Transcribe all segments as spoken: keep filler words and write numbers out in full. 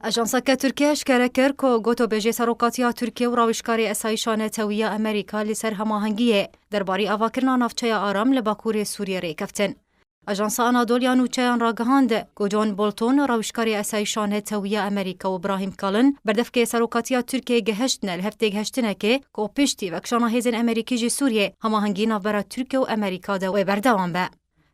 Ajanseke Tirkiye eşkere kir ku gotobêjê serokatiya Tirkiye û rawişkarê esayîşa netewî ya Amerîka li ser hemahengiyê derbarî avakirina navçeya Aram li bakurê Sûriyê rêkeftin. Ajansa Anadolu ya nûçeyan ragihand ku John Bolton, rawişkarê esayîşa netewî ya Amerîka, û Ibrahim Kalin, berdevkê serokatiya Tirkiyê, gihiştine li hev têgihiştinekê ku piştî vekişana hêzên Amerîkî ji Sûriyê, hemahengî navbera Tirkiye û Amerîka de wê berdewam be.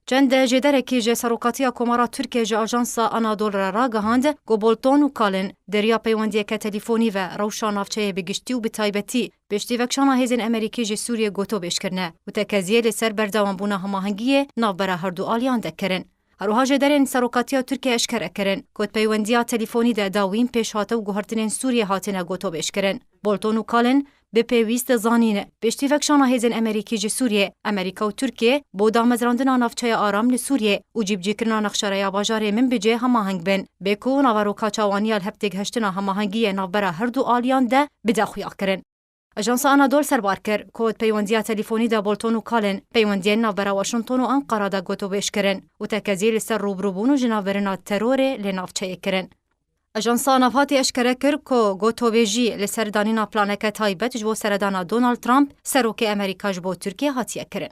Çend jêderekî ji serokatiya Komara Tirkiye ji Ajansa Anadolu re ragihand ku Bolton û Kalin di riya peywendiyeke telîfonî ve rewşa navçeyê bi giştî û bi taybetî piştî vekişana hêzên Amerîkî ji Sûriyê gotobêj kirine û tekeziyê li ser berdewambûna hemahengiyê navbera her du aliyan de kirin. Her wiha jêderên serokatiya Tirkiye eşkere kirin ku di peywendiya telîfonî de dawîn pêşhate û guhertinên Sûriyê hatine gotobêj kirin. Bolton û Kalin bi pêwîst dizanîn, piştî vekişana hêzên Amerîkî ji Sûriyê, Amerîka û Tirkiye bo damezrandina navçeya Aram li Sûriyê û cîbicîkirina nexşereya bajarê Minbicê hemaheng bin, bê ku naveroka çawaniya li hev têgihiştina hemahengiyê navbera her du aliyan de bide xuyakirin. Ajansa Anadolu serbar kir ku di peywendiya telîfonî de Bolton û Kalin peywendiyên navbera Washington û Anqara de gotobêj kirin û tekeziyê li ser rûbirûbûn û jinavbirina terorê li navçeyê kirin. Ajansa Navhatê eşkere kir ku gotobêjî li ser danîna planeke taybet ji bo seredana Donald Trump, serokê Amerîka, ji bo Tirkiye hatiye kirin.